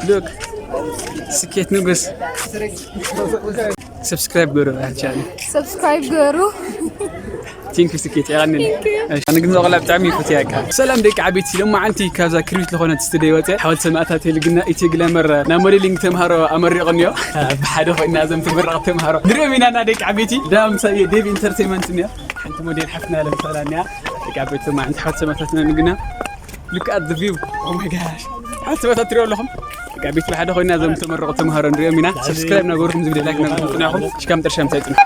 ሉክ፣ ስኬት ንጉስ። ሰብስክራይብ ገሩ ቻነል። ሰብስክራይብ ገሩ። ቲንክ ዩ ስኬት ያኒ። ኣነ ግን ዘቕላ ብጣዕሚ ይፈትያካ። ሰላም ደቂ ዓበይቲ፣ ሎማዓንቲ ካብዛ ክሪት ዝኾነት ስቱዲዮ ወፀ ሓወልቲ ሰማእታት ኢትዮ ግለመር ናብ ሞዴሊንግ ተምሃሮ ኣመሪቕንዮ። ብሓደ ኮይና እዞም ተመረቕቲ ተምሃሮ ንሪኦም ኢና እና ደቂ ዓበይቲ ዳም ሰብየ ዴቭ ኢንተርቴንመንት እኒኦ። ሓንቲ ሞዴል ሓፍትና ለምሳላ እኒኣ። ደቂ ዓበይቲ ሎማዓንቲ ሓወልቲ ሰማእታት ኢና ንግና። Look at the view. Oh my gosh. ሓወልቲ ሰማእታት ትሪኦ ኣለኹም። ደቂ ዓበይቲ ብሓደ ኮይና እዞም ተመረቑ ተምሃሮ ንሪኦም ኢና። ሰብስክራይብ ናገርኩም ዝብል ላይክ ናገርኩም ፅናኹም። ሽካም ጥርሻ ምሳይ ፅና።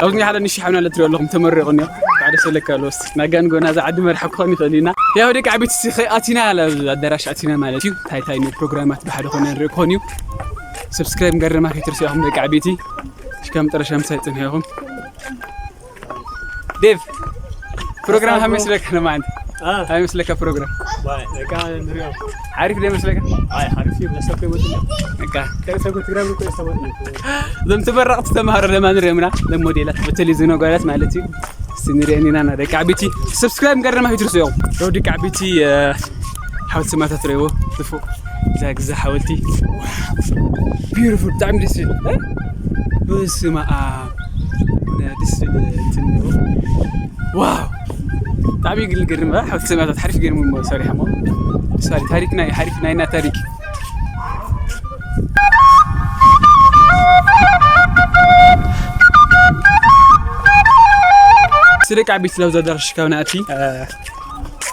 ኣብዚ ሓደ ንሽ ሓውና ለትሪኦ ኣለኹም ተመሪቑ እኒኦ። ሓደ ሰለካ ኣሎ እስቲ ናጋን ጎና እዛ ዓዲ መርሓ ክኾን ይኽእል ኢና። ያው ደቂ ዓበይቲ እስቲ ኣቲና ኣዳራሽ ኣቲና ማለት እዩ። ታይ ታይ ነው ፕሮግራማት ብሓደ ኮይና ንሪኦ ክኾን እዩ። ሰብስክራይብ ገረማ ከይትርስያኹም ደቂ ዓበይቲ። ሽካም ጥርሻ ምሳይ ፅንሐኹም። ዴቭ ፕሮግራም ሃመ ይመስለካ ለማዓንቲ? አ ሃመ ይመስለካ ፕሮግራም? ዋይ በቃ ንሪኦ። ሓሪፍ ዶ ይመስለካ? ኣይ ሓሪፍ እዩ። መሰብ ከይመጡ በቃ ከይሰብ ትግራይ ብልኮ ይስተማጥ ነው። እዞም ተመረቕቲ ተምሃሮ ለማ ንሪኦምና ሎም ሞዴላት በተለይ ዝነጓላት ማለት እዩ። እስቲ ንሪአን ኢና ና ደቂ ዓበይቲ። ሰብስክራይብ ገረማ ከይትርስያኹም። ያው ደቂ ዓበይቲ ሓወልቲ ሰማእታት ረእይዎ ትፉ እዛ ግዛ ሓወልቲ ቢዩቲፉል ብጣዕሚ ደስ ይብል። በስመ ኣብ ደስ ዝብል እንትን እኒኦ። ዋው ብጣዕሚ ግን ገርም ሓወልቲ ሰማእታት ሓሪፍ ገርም እሞ ሰሪሖሞ። ምሳሌ ታሪክና እዩ ሓሪፍ ናይና ታሪክ። ስለ ደቂ ዓበይቲ ናብዛ ኣዳራሽ ካብ ንኣቲ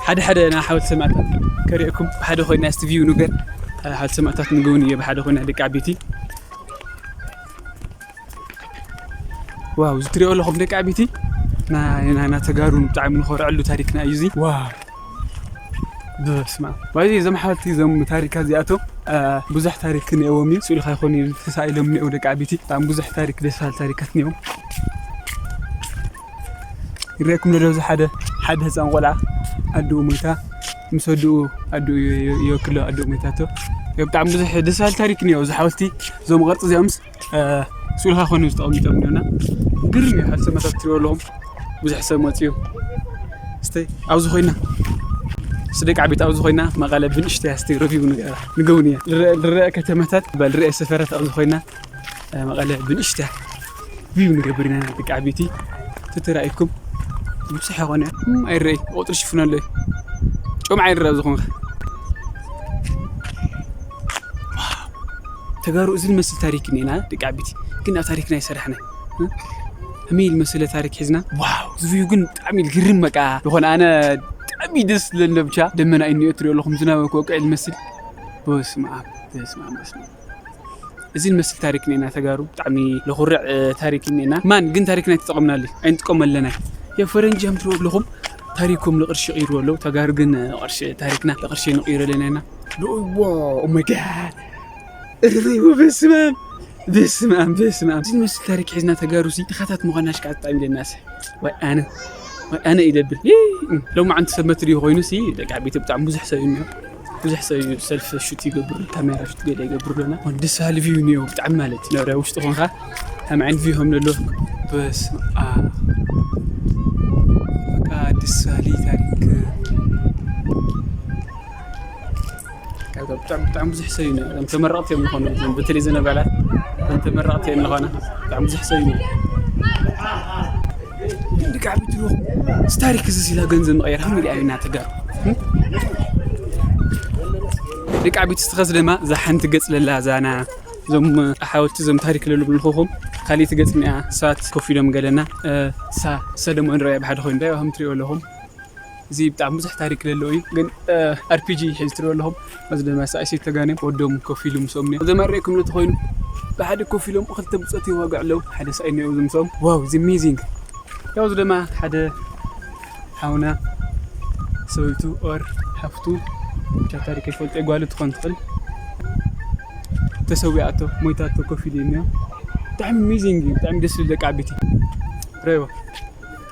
ሓደ ሓደ ናይ ሓወልቲ ሰማእታት ከሪእኩም ብሓደ ኮይና እስቲ ቪው ንገር። ሓወልቲ ሰማእታት ንገውን እየ ብሓደ ኮይና ደቂ ዓበይቲ። ዋው እዚ ትሪኦ ኣለኹም ደቂ ዓበይቲ ናይ ናይና ተጋሩ ብጣዕሚ ንኾርዐሉ ታሪክና እዩ እዚ። ዋው በስመ ኣብ። ባይዚ እዞም ሓወልቲ እዞም ታሪካ እዚኣቶም ብዙሕ ታሪክ እኒኦዎም እዩ። ስእሉ ካይኮኑ ተሳኢሎም እኒኦ ደቂ ዓበይቲ ብጣዕሚ ብዙሕ ታሪክ ደስ በሃሊ ታሪካት እኒኦም። ይረእኩም ነዶ እዚ ሓደ ሓደ ህፃን ቆልዓ ኣድኡ ሞይታ ምስ ኣድኡ ኣድኡ ይወክሎ ኣድኡ ሞይታቶ። ብጣዕሚ ብዙሕ ደስ በሃሊ ታሪክ እኒኦ እዚ ሓወልቲ እዞም ቅርፂ እዚኦምስ ስእልካ ኮይኑ ዝተቐሚጦም እኒኦና። ግርም እዩ ሓልቲ መታት ትሪኦ ኣለኹም ብዙሕ ሰብ መፅዩ። እስተ ኣብዚ ኮይና ስደቂ ዓቤት ኣብዚ ኮይና መቐለ ብንእሽተያ እስቲ ረቪው ንገራ ንገውን እያ ዝረአ ከተማታት በል ርአ ሰፈራት ኣብዚ ኮይና መቐለ ብንእሽተያ ቪው ንገብር ኢና ደቂ ዓበይቲ። ተተራኢኩም ብዙሕ ይኾነ ኣይረይ ቁጥሪ ሽፍን ኣሎ ጮም ዓይረ ዝኾንካ ተጋሩ እዚ ዝመስል ታሪክ እኒና ደቂ ዓበይቲ ግን ኣብ ታሪክና ይሰራሕና ከመይ ዝመስለ ታሪክ ሒዝና ዋው እዚ ቪው ግን ብጣዕሚ ግርም በቃ ዝኾነ ኣነ ብጣዕሚ ደስ ዝለኒ ብቻ ደመና እዩ እኒኦ ትሪኦ ኣለኹም ዝናብ ክወቅዕ ዝመስል በስመ ኣብ በስመ ኣብ በስመ ኣብ እዚ ንመስል ታሪክ ኔና ተጋሩ ብጣዕሚ ለኹርዕ ታሪክ ኔና ማን ግን ታሪክና ኣይተጠቐምናሉ ኣይንጥቀመለና የፈረንጂ ከም ትሪኦ ኣለኹም ታሪኮም ለቕርሺ ይቕይሩ ኣለዉ ተጋሩ ግን ቅርሺ ታሪክና ለቕርሺ ንቕይሩ ኣለና ኢና ልእዎ ኦመጋ እርይዎ በስማም በስማም በስማም እዚ ንመስል ታሪክ ሒዝና ተጋሩ ሲ ድኻታት ምዃና ሽቃ ብጣዕሚ ደናሰ ወይ ኣነ ወይ ኣነ ይደብል ሎማዓንቲ ሰንበት ድዩ ኮይኑ ሲ ደቂ ዓበይቲ ብጣዕሚ ብዙሕ ሰብ እዩ እኒኦ ብዙሕ ሰብ እዩ ሰልፍ ሹት ይገብር ካሜራ ሹት ገለ ይገብር ኣለና ደስ በሃሊ ቪው እኒኦ ብጣዕሚ ማለት እዩ ናብራ ውሽጢ ኮንካ ከም ዓይነት ቪው ከም ዘሎ በስመ ኣብ በቃ ደስ በሃሊ ታሪክ ካብዛ ብጣዕሚ ብጣዕሚ ብዙሕ ሰብ እዩ እኒኦ እዞም ተመረቕቲ እዮም ዝኾኑ እዞም በተለይ እዘን ኣባላት እዞም ተመረቕቲ እዮም ዝኾነ ብጣዕሚ ብዙሕ ሰብ እዩ እኒኦ ግን ደቂ ዓበይቲ ዶ እዚ ታሪክ እዚ ሲላ ገንዘብ መቐየር ሃም ኢሉ ኣዩና ተጋሩ ደቂ ዓበይቲ ዝተኸዝ ደማ እዛ ሓንቲ ገፅ ለላ እዛና እዞም ሓወልቲ እዞም ታሪክ ለሉ ብልኹኹም ካሊእ ገፅ እኒኣ ሰባት ኮፍ ኢሎም ገለና እሳ እሳ ደሞ ንረኣያ ብሓደ ኮይኑ ዳይ ከም ትሪኦ ኣለኹም እዚ ብጣዕሚ ብዙሕ ታሪክ ለለዎ እዩ ግን ኣርፒጂ ሒዝ ትሪኦ ኣለኹም እዚ ድማ ሳእሲ ተጋኔ ወዶም ኮፍ ኢሉ ምስኦም እኒኦ ዘማረእኩም ነቲ ኮይኑ ብሓደ ኮፍ ኢሎም ክልተ ብፆት ይዋግዕ ኣለዉ ሓደ ሳይ እኒኦ እዚ ምስኦም ዋው እዚ ሚዚንግ ያው እዚ ድማ ሓደ ሓውና ሰበይቱ ኦር ሓፍቱ ብቻ ታሪክ ይፈልጦ ጓሉ ትኾን ትኽእል ተሰዊኣቶ ሞይታቶ ኮፍ ኢሉ እኒኦ ብጣዕሚ ሚዚንግ እዩ ብጣዕሚ ደስ ዝብል ደቂ ዓበይቲ ረይዎ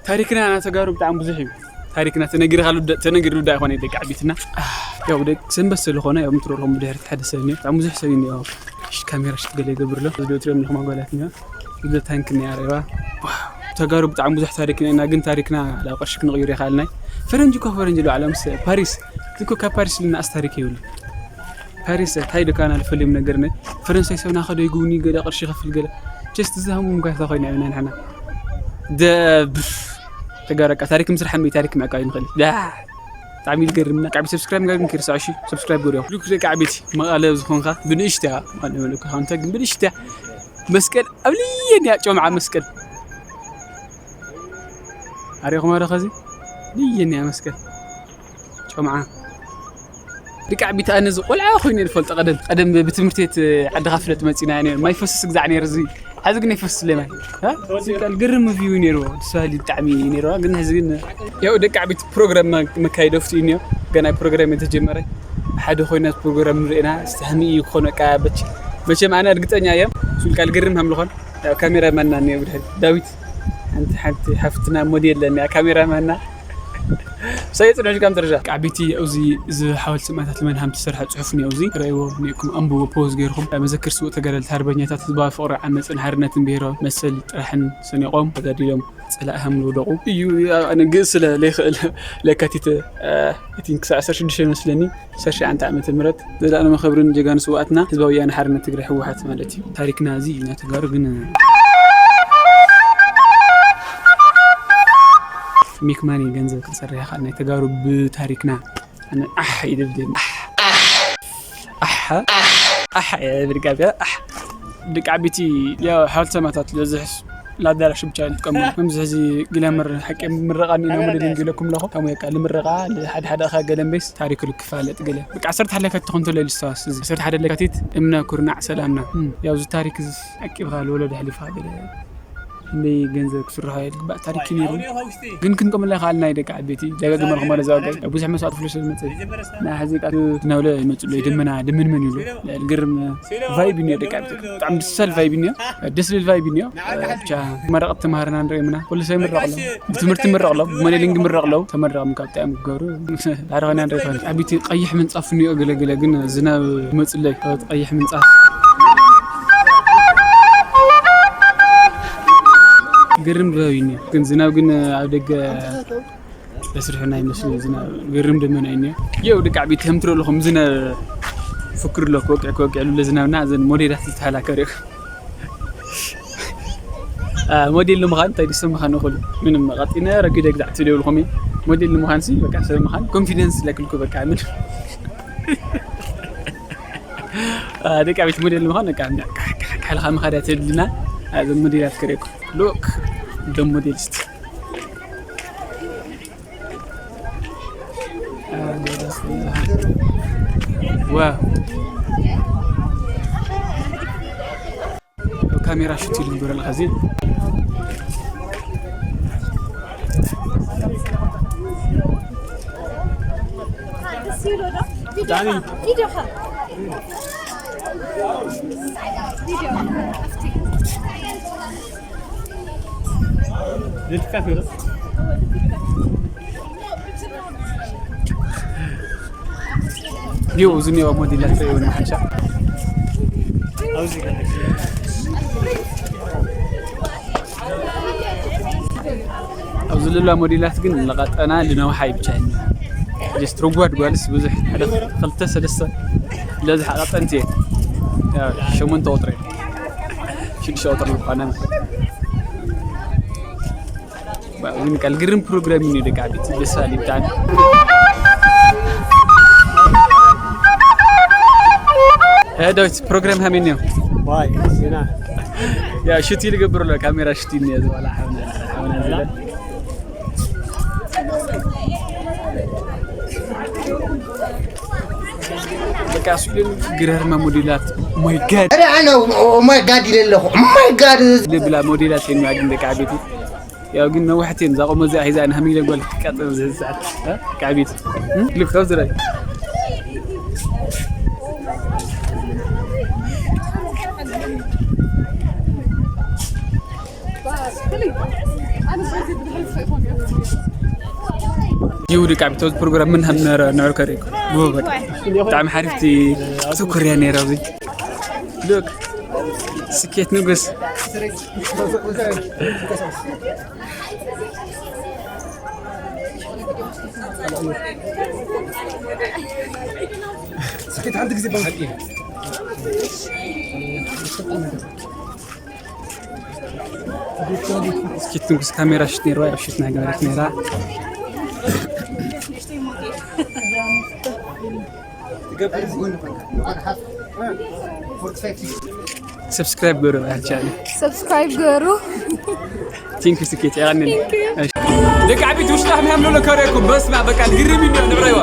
ታሪክና ናተጋሩ ብጣዕሚ ብዙሕ እዩ ታሪክና ተነጊርካ ተነጊር ሉዳ ይኮነ ደቂ ዓቢትና ያው ደቂ ሰንበት ስለኮነ ያው ምትረልኩም ብድሕሪ ሓደ ሰብ እዩ ብጣዕሚ ብዙሕ ሰብ እዩ ያው ካሜራ ሽት ገለ ይገብር ኣሎ እዚ ትሪኦም ኣለኹም ኣጓላት እኒኦ እዚ ታንክ እኒኣ ረባ ተጋሩ ብጣዕሚ ብዙሕ ታሪክ ኢና ግን ታሪክና ናብ ቅርሺ ክንቕይር ይኽኣልናይ ፈረንጂ እኮ ፈረንጂ ሎ ዓለም ስ ፓሪስ እኮ ካብ ፓሪስ ልና ኣስታሪክ ይብሉ። ፓሪስ እንታይ ዶ ካና ልፈልዮም ነገር ነ ፈረንሳይ ሰብ ናኸዶ ይጉብኒ ገለ ቅርሺ ይኸፍል ገለ ቸስት ዝሃሙ ምጋታ ኮይና ኢና ንሕና ደብ ተጋረቃ ታሪክ ምስራሕ እምበይ ታሪክ ምዕቃብ ይንኽእል ዳ ብጣዕሚ ዝገርምና። ደቂ ዓበይቲ ሰብስክራይብ ምግባር ግን ከይርሳዕ እሺ። ሰብስክራይብ ገርዮ። ብሉክ ደቂ ዓበይቲ መቐለ ዝኾንካ ብንእሽትያ ማለት ነው። ካንተ ግን ብንእሽትያ መስቀል ኣብልየን እያ ጮምዓ መስቀል ኣሪኹም ኣረ ኸዚ ልየን እያ መስቀል ጮምዓ ደቂ ዓበይቲ ኣነ እዚ ቆልዓ ኮይኑ እየ ዝፈልጦ ቀደም ቀደም ብትምህርቲ ቤት ዓድኻ ፍለጥ መፂና እየ ነይሩ ማይ ፈስስ ግዛዕ ነይሩ እዚ ሐዚ ግን ይፈስስ ለማይ ቃል ግርም ቪው ነይርዎ ደስ በሃሊ ብጣዕሚ ነይርዋ ግን ሕዚ ግን ያው ደቂ ዓበይቲ ፕሮግራም መካየዲ ፍትኡ እኒኦ ገና ፕሮግራም የተጀመረ ሓደ ኮይና ፕሮግራም ንርእና ስተህሚ እዩ ክኾን በቃ በች መቸም ኣነ እርግጠኛ እዮም ሱል ቃል ግርም ሃምልኾን ያው ካሜራ ማና እኒኦ ብድሕሪ ዳዊት ሓንቲ ሓንቲ ሓፍትና ሞዴል ለኒያ ካሜራ ማና ሰይድ ጽንሑሽ ከም ትርሻ ዓቢቲ እዚ እዚ ሓወልቲ ሰማእታት ልመን ሃም ትሰርሐ ጽሑፍ እኒኦ እዚ ረእይዎ እኒኩም ኣንብቦ ፖዝ ገይርኩም መዘክር ስውእ ተጋደልቲ ሃርበኛታት ህዝባዊ ፍቕሪ ዓመፅን ሓርነትን ብሄሮ መሰል ጥራሕን ሰኒቖም ተጋዲሎም ፀላእ ሃም ዝወደቑ እዩ ኣነ ግእዝ ስለ ለይኽእል ለካቲት ቲንክ ክሳዕ ዓሰርተ ሽዱሽተ ይመስለኒ ዓሰርተ ሽዱሽተ ዓመተ ምህረት ዘላለም ክብርን ጀጋኑ ስውኣትና ህዝባዊ ወያነ ሓርነት ትግራይ ህወሓት ማለት እዩ ታሪክና እዚ እዩ ናይ ተጋሩ ግን ሜክ ማኒ ገንዘብ ክንሰርሕ ይኽእል ናይ ተጋሩ ብታሪክና ኣነ ኣሕ ይደብደኒ ኣሕ ኣሕ ኣሕ ብድጋሚ ኣሕ ደቂ ዓቢቲ ያው ሓወልቲ ሰማእታት ለዝሕስ ለኣዳራሽ ብቻ ንጥቀመሉ ከምዚ ሕዚ ግለምር ሓቂ ምረቓ እኒና ሞዴሊንግ ኢለኩም ኣለኹ ካብ ወቃ ልምረቓ ሓደ ሓደ ኻ ገለ እምበይስ ታሪክ ክፋለጥ ገለ በቃ ዓሰርተ ሓደ ለካ ትኾን ተሎ ልስታዋስ እዚ ዓሰርተ ሓደ ለካቲት እምነ ኩርናዕ ሰላምና ያው እዚ ታሪክ እዚ ዓቂብኻ ልወለዶ ኣሕሊፍኻ ገለ ክንደይ ገንዘብ ክስርሖ እየ ዝግባእ ታሪክ እዩ ነይሩ ግን ክንቀምላ ይኽኣልና እዩ ደቂ ዓበይቲ ደጋግመ ንኽመለ ዘዋገ ብዙሕ መስዋዕት ፍሎ ስለ ዝመፀ እና ሕዚ ቃ ዝናብለ ይመፅሎ ደመና ድምንምን ይብሉ ግርም ቫይብ እዩ ደቂ ዓበይቲ ብጣዕሚ ደስ ዝብል ቫይብ እዩ ደስ ዝብል ቫይብ እዩ ብቻ መረቐት ተምሃርና ንርኢ ምና ኩሉ ሰብ ይምረቕ ኣሎ ብትምህርቲ ይምረቕ ኣሎ ብሞዴሊንግ ይምረቕ ኣለዉ ተመረቕም ካብ ጣዕም ክገብሩ ዳሕሪ ኾይና ንርኢ ዓበይቲ ቀይሕ ምንፃፍ እኒኦ ገለገለ ግን ዝናብ ይመፅለይ ቀይሕ ምንፃፍ ግርም ድባብ እዩ ግን ዝናብ ግን ኣብ ደገ በስርሑ ናይ መስሉ ዝናብ ግርም ደመና እዩ የው ደቂ ዓበይቲ ከም ትረሉ ከም ዝናብ ፍክር ኣሎ ክወቅዕ ክወቅዕ ሉለ ዝናብና እዘን ሞዴላት ዝተሃላከ ሪእኹ ሞዴል ንምዃን እንታይ ድሰምኻ ንኽእሉ ምንም ቀጢነ ረጊደ ግዛዕ ትብል የብልኩም እዩ ሞዴል ንምዃን ሲ በቃ ሰብ ምዃን ኮንፊደንስ ለክልኩ በቃ ምን ደቂ ዓበይቲ ሞዴል ንምዃን በቃ ካልኻ ምኻዳ ተድልና እዞም ሞዴላት ክርእየኩም ሉክ ደም ሞዴልስት ዋ ካሜራ ሹት ኢሉ ንበረል ኸዚ ዳኒ ዲው ዝኒኦ ሞዴላት ይውን ሓሻ ኣብዚ ዘለዋ ሞዴላት ግን ለቐጠና ልነውሓ ይብቻ ጀስት ረጓድ ጓልስ ብዙሕ ሓደ ክልተ ሰለስተ ለዝሓ ቀጠንቲ እየ ሸሞንተ ቁጥሪ ሽዱሽተ ቁጥሪ ዝኾነ ግን ቃል ግርም ፕሮግራም እዩ ደቂ ዓበይቲ ደስ በሃሊ ብጣዕሚ ዳዊት ፕሮግራም ሃሜን እዩ ዋይ ዜና ያ ሹት ይልገብር ኣሎ ካሜራ ሹት ይልኒ ዝበላ ሓውና ዝበል በቃ ስዊድን ግረርማ ሞዴላት ማይ ጋድ ኧረ ኣነ ማይ ጋድ ኢለ ኣለኹ ማይ ጋድ ልብላ ሞዴላት የኛ ግን ደቂ ዓበይቲ ያው ግን ነዋሕቲ እዮም ዛቆሞ እዚኣ ሒዛ ንሃሚለ ጓል ክትቃጠል ዝህዝዓት ደቂ ዓበይቲ ልክ ካብ ዝረይ ይው ደቂ ዓበይቲ ፕሮግራም ምን ሃም ነረ ነረ ከሪኩ ብጣዕሚ ሓሪፍቲ ትኩርያ ነይራ ኣብዚ ሉክ ስኬት ንጉስ ስኬት ሓንቲ ግዜ በል። እስኪ ትንኩስ ካሜራ ሽት ነይርዋ፣ ያው ሽት ናይ ገበረት ነይራ። ሰብስክራይብ ገሩ ያቻለ። ሰብስክራይብ ገሩ። ቲንክ ዩ ስኬት ያንን። Thank you። እሺ። ደቂ ዓቢት ውሽጣ ምናምን ሎ ከረኩ በስማ በቃ ግርም ይንዶ ንብረይዋ።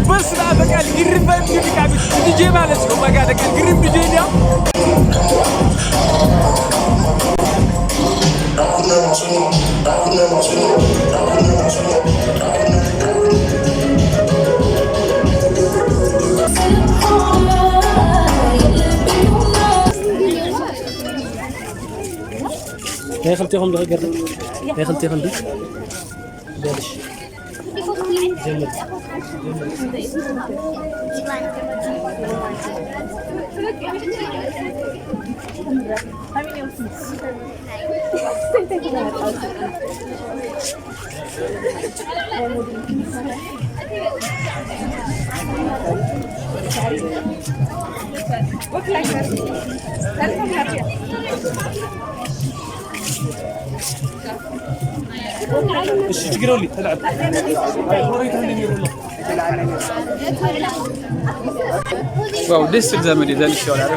በስመ አብ በቃ ግርም በል እንግዲህ ካቢ ዲጄ ማለት ነው። በቃ በቃ ግርም ዲጄ ነው። ናይ ክልቴኹም ዶ ክገርም? ናይ ክልቴኹም ዶ? በልሽ። ጀምር። እሺ፣ ችግር የለውም። ተላዕል። ዋው፣ ደስ ይብል ዘመድ እዩ፣ ዘንድ ይሻላል።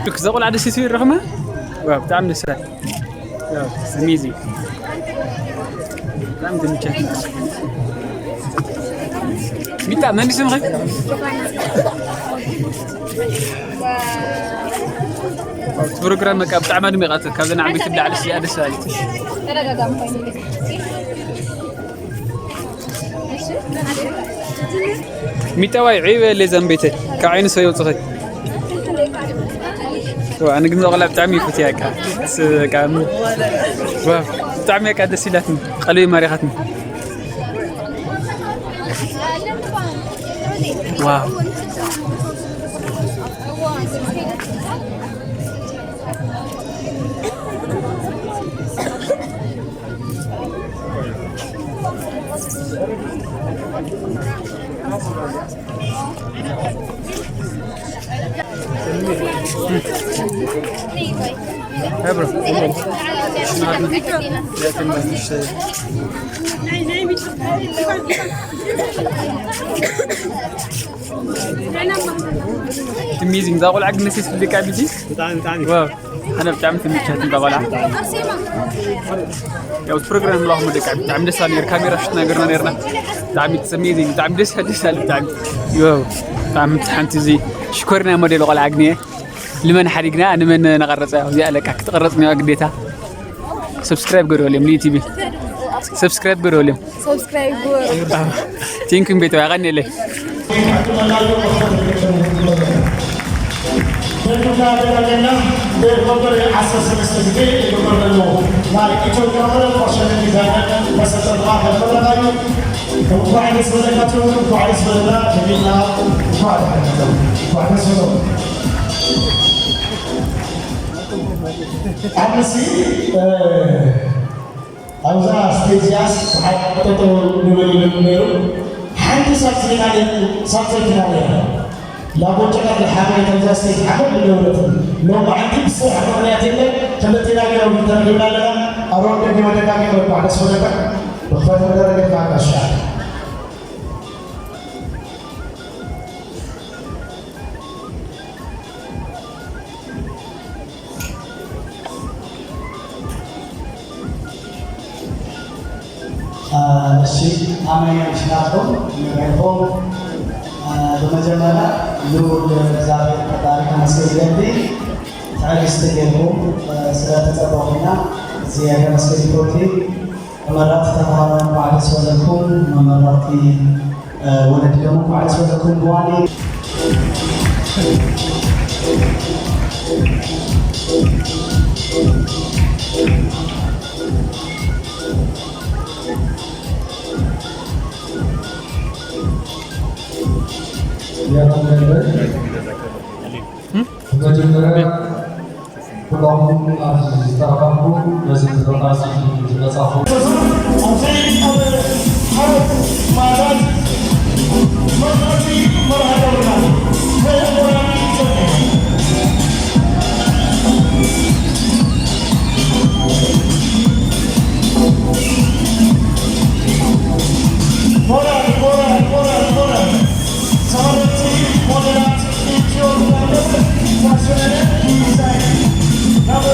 እዛ ቆልዓ ደስ ይብል ረኽማ። ዋው፣ ብጣዕሚ ደስ ይላል። ዋው፣ ኣሜዚንግ። ብጣዕሚ ትምቸት። ሚጣ፣ መን ስምኺ? ዋው፣ እቲ ፕሮግራም በቃ ብጣዕሚ ኣድሚቓቶ። ካብዘን ዓበይቲ ብላዕሊ እዚኣ ደስ በሃሊት። ሚጣዋይ ዒበ ለይ ዘንበይተ ካብ ዓይኒ ሰው የውፅኸይ። ዋ፣ ኣነ ግን እዛ ቆልዓ ብጣዕሚ ይፈትያ፣ በቃ። ስ-፣ በቃ፣ ም-፣ ዋ፣ ብጣዕሚ በቃ ደስ ኢላትኒ፣ ቀልቢ ማሪኻትኒ። ዋው። Hey, bro. It's amazing. እዛ ቆልዓ ግን ነሴስ ፍልቃ ቢጂ? ብጣዕሚ፣ ብጣዕሚ። ዋው። ኣነ ብጣዕሚ ትምችት እዛ ቆልዓ። ያው ፕሮግራም ለኹም ደቂ ብጣዕሚ ደስ ነይሩ። ካሜራ ሽት ነገርና ነርና። ብጣዕሚ it's amazing። ብጣዕሚ ደስ፣ ደስ ኣለ ብጣዕሚ። ዋው። ብጣዕሚ ሓንቲ እዚ ሽኮርና ሞዴል ቆልዓ ኣግንየ። ንመን ሓዲግና ንመን ነቐረጸ? ያው እዚኣ ለካ ክትቐረጽ ነዋ ግዴታ። ሰብስክራይብ ገርበልዮም ንዩቲቢ። ሰብስክራይብ ገርበልዮም። ሰብስክራይብ። ቴንክ ዩ ቤተሰብ፣ ኣቐንየለይ። እንኳዕ ደስ በለካቸው፣ እንኳዕ ደስ በለና። እንኳዕ ደስ በለና። እንኳዕ ደስ በለና። ኣብዚ፣ እ፣ ኣብዛ ስቴጅ እዚኣስ ሓደ ጠጠው ንብል ኢሉ ነይሩ። ሓንቲ ሳብ ዘይና ነይሩ፣ ሳብ ዘይና ነይሩ። ላቦ ጨቀር ዝሓመለ ከምዛ ስቴጅ ሓመድ ንገብረትን። ሎሚ ዓዲ ብስራሕ ምኽንያት የለን። ክልቴና ገይሮም ተረኺብና ኣለና። ኣሮን፣ ደጊመ ደጋጊመ እንኳዕ ደስ በለካ። ብኽብረት መደረ ጌርካ ጋሻ። እሺ፣ ኣመይ ሽናትኩም ንበይንኩም። ብመጀመርያ ልዑል እግዚኣብሔር ፈጣሪ ከመስግን ይደሊ። ትዕግስቲ ጌርኩም ስለ ተጸበኹና ዝያዳ ከመስግን ይፈቱ። ተመረቕቲ ተምሃሮ እንኳዕ ደስ በለኩም። መመረቕቲ ወለዲ ደሞ እንኳዕ ደስ በለኩም። ብዋኒ ብመጀመርያ ኩላኹም ኣብዚ ዝተረኸብኩም ነዚ ምርቓ እዚ ዝመጻኹም። ሞራል፣ ሞራል፣ ሞራል፣ ሞራል። ተመረጥቲ ሞዴላት ኢትዮጵያ ፋሽን ዲዛይን ናብ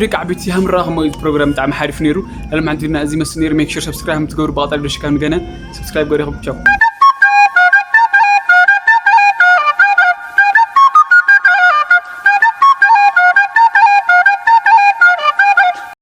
ደቂ ዓበይቲ ሃምራ ከሞ እዚ ፕሮግራም ብጣዕሚ ሓሪፍ ነይሩ። ለማዓንቲ ቪድዮና እዚ መስል ነይሩ። ሜክ ሹር ሰብስክራይብ ከም ትገብሩ ብቐጻሊ ደሽካ ንገነ ሰብስክራይብ ገሪኹም ቻው።